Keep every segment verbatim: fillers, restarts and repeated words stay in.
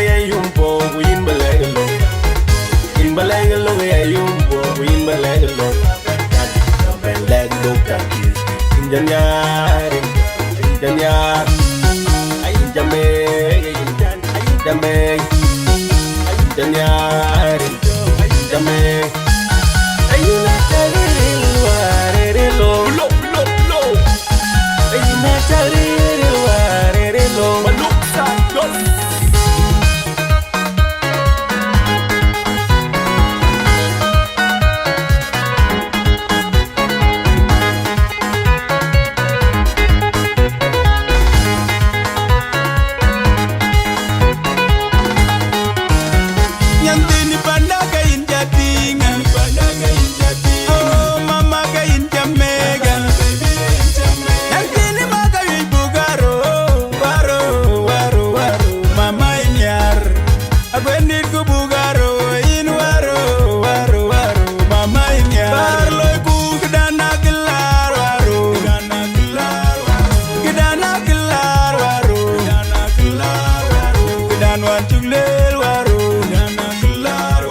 Yum po, ku yïn ba lɛ̈k ë lok. Yïn ba lɛ̈k ë lok, ya yum po, ku yïn ba lɛ̈k ë lok. Bɛn lɛ̈k lok tak. Yïn jɔ nhiaar, yïn jɔ nhiaar. Ayï jɔ mek, ayï jɔ mek. Ayï jɔ nhiaar, ayï jɔ mek. Ayï na tɛ̈ ril wäär ë ril lok. Lok, lok, lok. Ayï na tɛ̈ ril wäär ë ril lok. Maluk Santos. Nyan thïn panda ke yïn ca tïŋ, oh, mama ke yïn ca mega. Nyan thïn ma ke yïn buk aro, aro, aro, aro, mama yïn yar. Aguendït ku buk aro, yïn waro, waro, waro, mama yïn yar. Bar loi ku këdan akëlar waro. Këdan akëlar waro. Këdan wan cuk lel waro.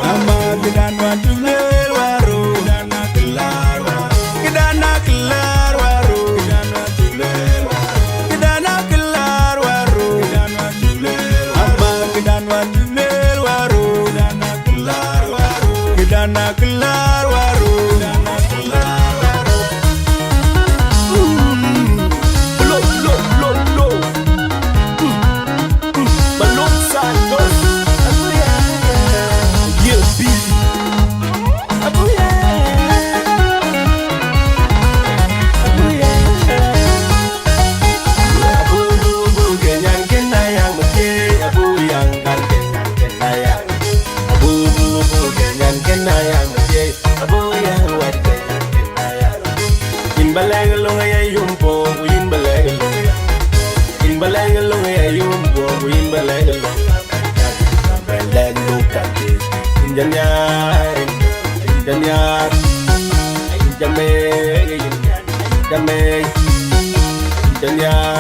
Mama këdan wan cuk lel waro. Këdan akëlar waro. Këdan akëlar waro. Ama këdan wan cuk lel waro. Këdan akëlar waro. Blow, blow, blow, blow. Maluk Santos. Yeah, B. Abu, bu, bu, bu, ke nyan ke na yang ma ke, abu yang kan ke nyan ke na yang. Abu, bu, bu, ke nyan ke na yang ma ke, abu yang wat ke nyan ke na yang. Yïn ba lɛ̈k lok ya yum po, yïn ba lɛ̈k lok. Yïn ba lɛ̈k lok ya yum po, yïn ba lɛ̈k lok. Ba lɛ̈k lok tak. Yïn jɔ nhiaar, yïn jɔ nhiaar. Yïn jɔ mek, yïn jɔ mek. Yïn jɔ nhiaar.